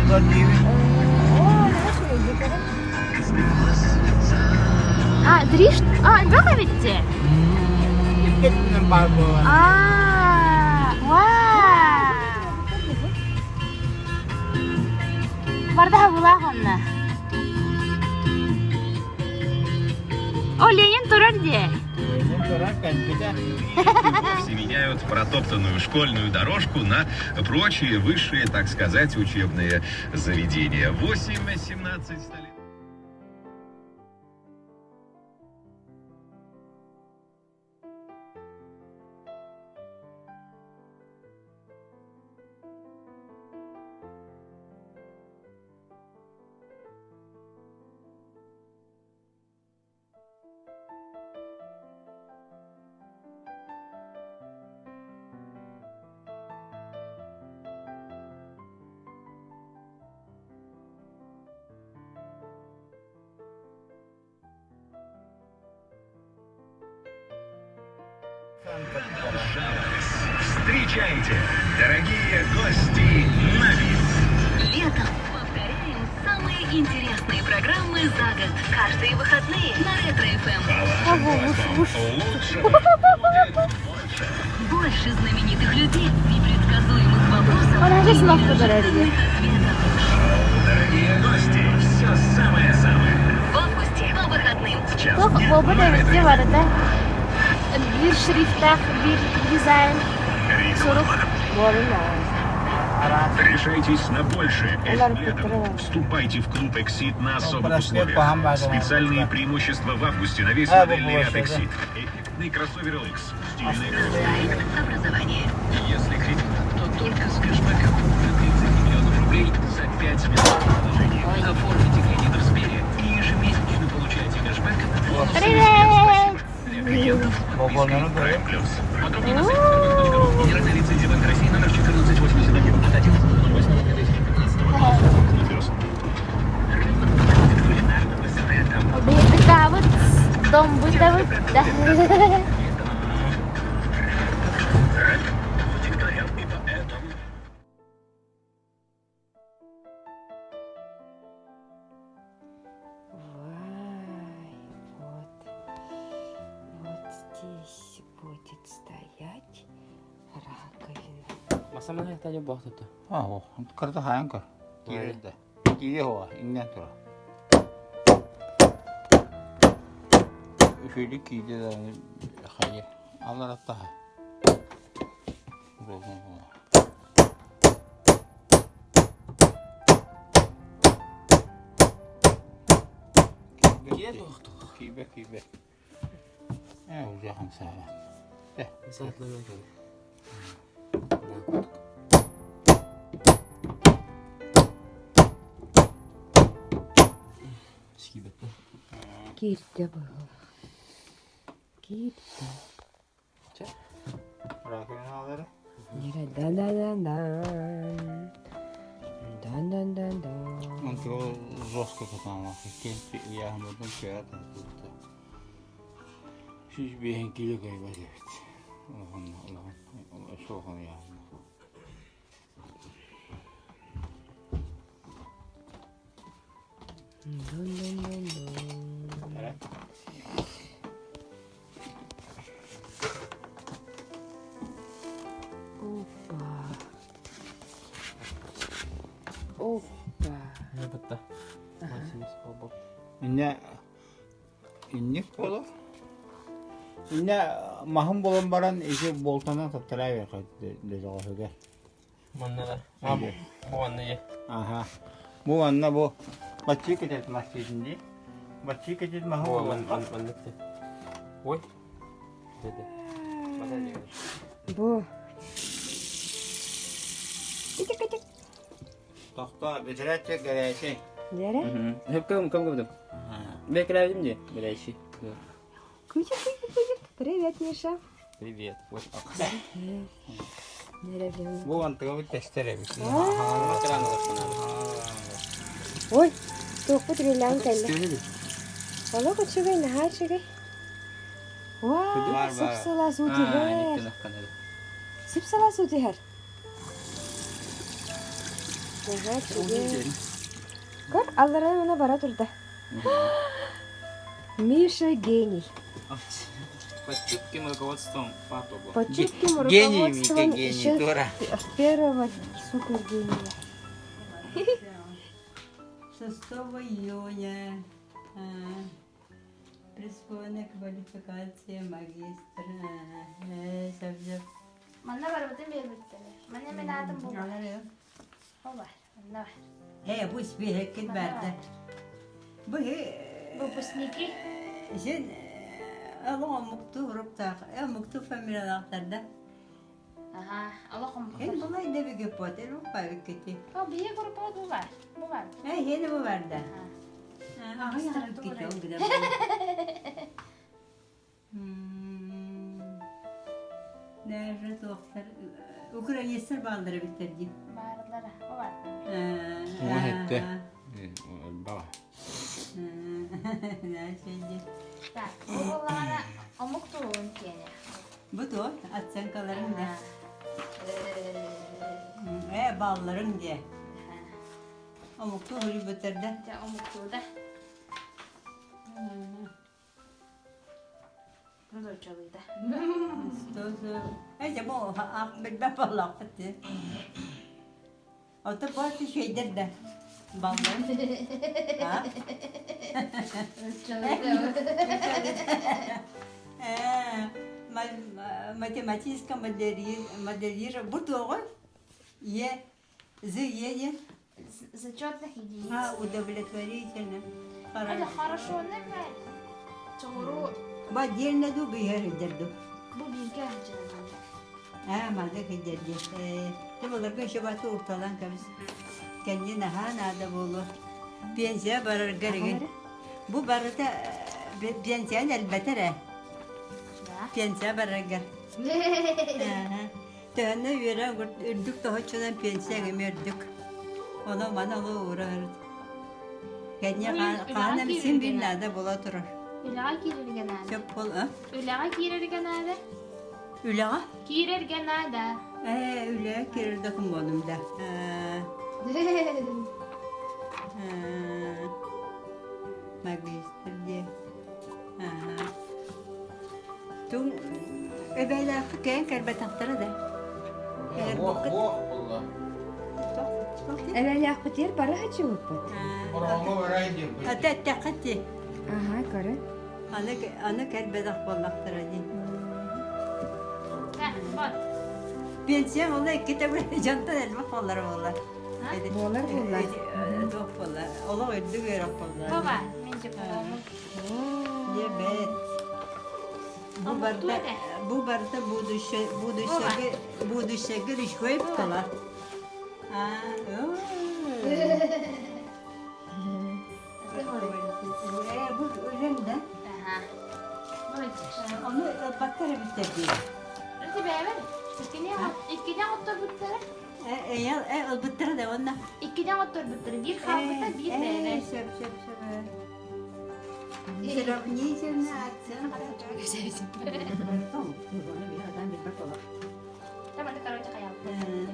Олор диибин. А, дришт? А, элбэх эбит дии. Иккитинэн баар буолан. А, вау! Бардаха булаах онно. О, Ленин турар дии. Ленин турар кэлбитэ. Вовсе меняют протоптанную школьную дорожку на прочие высшие, так сказать, учебные заведения. 8.17 столиц. Встречайте, дорогие гости на бис. Летом повторяем самые интересные программы за год. Каждые выходные на Ретро-ФМ. Лучше будет больше. Больше знаменитых людей, непредсказуемых вопросов Она и же снова подарили. неожиданных ответов. Дорогие гости, все самое-самое. В августе по выходным. В час Туох дня буолбут на эбит Ретро дии барыта. Биир шрифтаах, биир дизайн сурук. Решайтесь на большее этим летом. Вступайте в клуб «Эксит» на особых условиях. Специальные преимущества в августе на весь модельный ряд «Эксит». Эффектный кроссовер LX. Стильный Проект образование. Если кредит, то только с кэшбэком. До 30 миллионов рублей за 5 минут в приложении. Оформите кредит в Сбере и ежемесячно получайте кэшбэк бонусами Привет! Сбер Спасибо. Для клиентов с подпиской Бобо, Prime Plus. Подробнее на сайте сбербанк.ру. Генеральная лицензия Банка России номер 1481 от 11.08.2015 Плюс. Биһиги дом бытабыт да. Вай, вот, вот здесь будет стоять раковина. Масамана тали бохтото. Аа, карта хаан көр. Киирдэ. Киирэ хуа, иҥнэн тура. Үһүлү киирдэ даҕаны хайа. Аллараттаха. Киэ туохту. Киибэ киибэ. Ээ, ужахан саара. Саатлана кэл. Скибетте. Киирдэ быһыылаах. Киирдэ. Раковиналары. Да-да-да-дан. Дан-дан-дан-дан. Онтуга жестко сатаналаах. Иккиэн ыйааһыммытын кыайа тардыбыта. 105 киилэ кыайбат эбит. Улахан улахан өссө улахан ыйааһыннаах. Дун-дун-дун-дун. Эрэ. Опа. Опа. Бытта. Максимус обо. Иннэ инник буолар. Иннэ маһын булан баран ити болтанан таттараа биэрхэ дөлөҕөһүгэр. Манна А бу бу манна е. Аха. Бу манна бу баччыы кэтит мас диэтин дии. Баччыы кэтит маһы Бу буолан маннык те. Ой. Деді. Бу. Итик-итик. Тохто бэтэрээччи гэрээчи. Дэрэ. Хөп кым кым кым. Бекеләбим ди, беләйши. Кучик, кучик, кучик. Привет, Миша. Привет. Вот. Дэрэ. Бу антыга тэстер эбит. Ой, туохпут релаан кэллэ. Олох үчүгэй, наһаа үчүгэй. Вау, Бар, бар. сып-сылаас уу түһэр. Сып-сылаас уу түһэр. Наһаа үчүгэй. Көр, аллараа уна бара турда. Миша гений. Под чутким руководством папы был. Под чутким Гений, руководством Мика, гений, еще Тура. первого супергения. 6 июня присвоена квалификация магистра. Сөп-сөп. Манна барыбытын биэрбиттэрэ. Манна мин аатым бу бар. Ол бар. Манна бар. Э, бу испииһэккит баарда. Бу Выпускники. Сен олох омуктуу уруктаах, омуктуу фамилиялаахтар да. Аха, олох Эн омуктар. булай да бигеппот, эн уппабиккити. О, бие группа бу бар. Бу бар. Э, хene бу бар да. Магистр Аҕыйах тура. Даже туохтар украинецтар бааллара эбиттэр дии. Баарлара. О бар. Уон этте. Баҕа. Так, бу буоллаҕына омук туһун киэнэ. Бу туох оценкаларың да. Э, балларың диэ. Омуктуу хоруйбуттар да. Дьэ, омуктуу да. Нууччалыы да. Э, дьэ, бу ах билбэт буоллахпыт дии. Ото бу үчүгэйдэр да. Баллар. А? Э, математическое моделирование. Бу туоҕуй? Е, З, Е, Е. Зачетных единиц. А, удовлетворительно. Это хорошо, нормально. Чоҥору Бу отдельно ду биһэр идэр ду. бу бииргэ сылдьар. Аа, маннык идэрди. Э, ты былыргы еще баты урталан кэбис. Кэнни наһаа наада буолуо. Пенсия бараргар игин. Бу барыта пенсияны элбэтэр ээ. Да. Пенсия бараргар. Төһөннө үөрэ үрдүк тоһоччунан пенсия эмиэ үрдүк. Ону маны олу уурар. Кэнни хаан эмсин бир наада буола турар. Үлэҕэ киирэргэ наада. Сөп бол, а? Үлэҕэ киирэргэ наада. Үлэҕэ? Киирэргэ наада. Ээ, үлэҕэ киирэргэ кумуонум да. Магистр диэ. Туҥ эбээлээххэ кэйэн кэлбэтэхтэрэ да. Буох буолла. Эбээлээхпитигэр бары хачыбыппыт. Ороҥҥо барай диэбит. Ата эттэххэ ти. Аха, көрө. Аны аны кэлбэтэх буоллахтара дии. Пенсия ол иккитэ дьонтон элбэх буолар буолла. Буолар буолла. Туох буолла. Олох үрдүк үөрэх буолла. Баба, мен дипломум. Диабет. Бу барыта бу барыта будущее будущее будущее үчүгэй буолар. Аа. Э, бу үлэм да. Ону баттар эбиттэр дии. Ити бэйэбэр иккини отторбуттара. Э, ылбыттара да уонна. Иккини отторбуттара. Биир хаалбыта, биир бэйэбэр. Сөп, сөп, сөп. Сравнительная оценка. Там это, короче, хаялбыт.